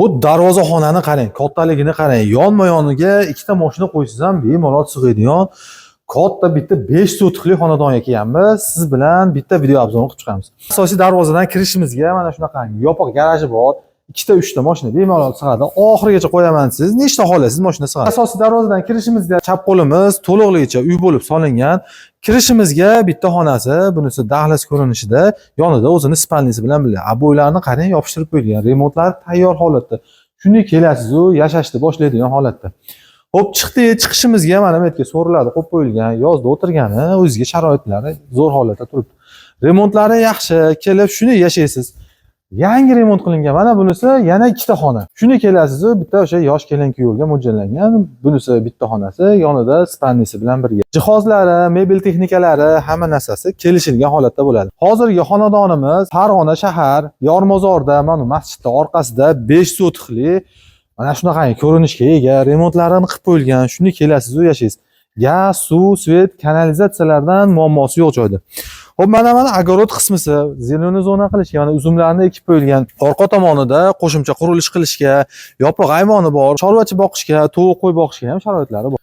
Bu darvozaxonani qarang, kattaligini qarang. Yonma-yoniga ikkita mashina qo'ysangiz ham bemalol sig'adigan katta bitta 5 sotixli xonadonga kelganmiz. Siz bilan bitta video обзор qilib chiqamiz. Asosiy darvozadan kirishimizga mana shunaqangi yopiq garaji bor. Ikkita, uchta mashina bemalol sig'adi. Oxirigacha qo'yaman, siz nechta xohlasangiz mashina sig'adi. Asosiy darvozadan kirishimizga chap qo'limiz to'liqligicha uy bo'lib solingan. Kirishimizga bitta xonasi, bunisi dahliz ko'rinishida, yonida o'zini спальни si bilan birga. Обой larni qarang, yopishtirib qo'yilgan, remontlar tayyor holatda. Shunday kelasiz u yashashni boshlaydigan holatda. Xo'p, chiqdik, chiqishimizga mana bu yerga so'riladi qo'yib qo'yilgan, yozda o'tirgani o'ziga sharoitlari zo'r holatda turibdi. Remontlari yaxshi, kelib shuni yashaysiz. Yangi remont qilingan. Mana bunisi yana ikkita xona. Shuni kelasiz, bitta o'sha yosh kelin kuyovga mo'ljallangan. Bunisi bitta xonasi, yonida спальни si bilan birga. Jihozlari, mebel texnikalari, hamma narsasi kelishilgan holatda bo'ladi. Hozirgi xonadonimiz Farg'ona shahar, Yormozorda, mana masjidda orqasida 5 sotixli mana shunaqangi ko'rinishga ega, remontlarini qilib qo'yilgan. Shuni kelasiz, u yashaysiz. Gaz, suv, свет, kanalizatsiyalardan muammosi yo'q joyda. Xo'p, mana огород qismisi, зеленый zona qilishga, mana uzumlarni ekib qo'yilgan. Orqa tomonida qo'shimcha qurilish qilishga, yopiq ayvoni bor, chorvachi boqishga, tovuq qo'y boqishga ham sharoitlari bor.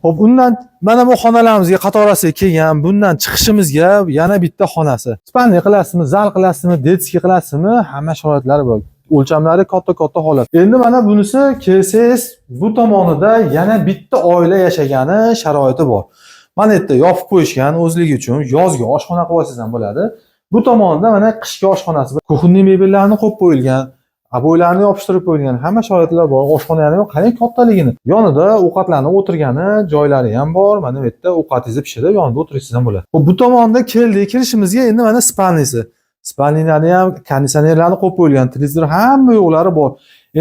Xo'p, undan mana bu xonalarimizga qatorasiga kelgan, bundan chiqishimizga yana bitta xonasi. Спальни qilasizmi, zal qilasizmi, детский qilasizmi, hamma sharoitlari bor. O'lchamlari katta-katta holat. Endi mana bunisi kelsangiz, bu tomonida yana bitta oila yashagani sharoiti bor. Mana yerda yopib qo'yishgan o'zligi uchun yozgi oshxona qilib olsangiz ham bo'ladi. Bu tomonida mana qishki oshxonasi. Кухонный mebellarni qo'yib qo'yilgan, обой larni yopishtirib qo'yilgan, hamma sharoitlar bor. Oshxona ham qarang kattaligini. Yonida ovqatlanib o'tirgani joylari ham bor. Mana bu yerda ovqatingizni pishirib, yonida o'tirsangiz ham bo'ladi. Bu tomonda keldik, kirishimizga endi mana спальни si. Спальни larni ham konditsionerlarni qo'yib qo'yilgan, televizor, hamma yo'qlari bor.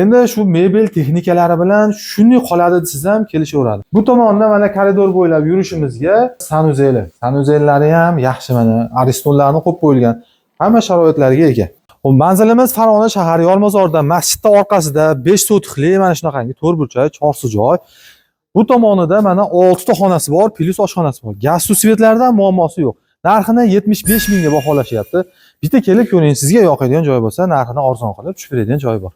Endi shu mebel texnikalari bilan shunday qoladi desangiz ham kelishaveradi. Bu tomonda mana koridor bo'ylab yurishimizga санузел i. Санузел lari ham yaxshi, mana Aristonlarni qo'yib qo'yilgan. Hamma sharoitlarga ega. Xo'p, manzilimiz Farg'ona shahar Yormozorda, masjidda orqasida 5 sotixli mana shunaqangi to'rtburchak chorsi joy. Bu tomonida mana 6 ta xonasi bor, плюс oshxonasi bor. Gaz, suv, свет lardan muammosi yo'q. Narxini 75 mingga baholashyapti. Bitta kelib ko'ring, sizga yoqadigan joy bo'lsa, narxini arzon qilib tushib beradigan joyi bor.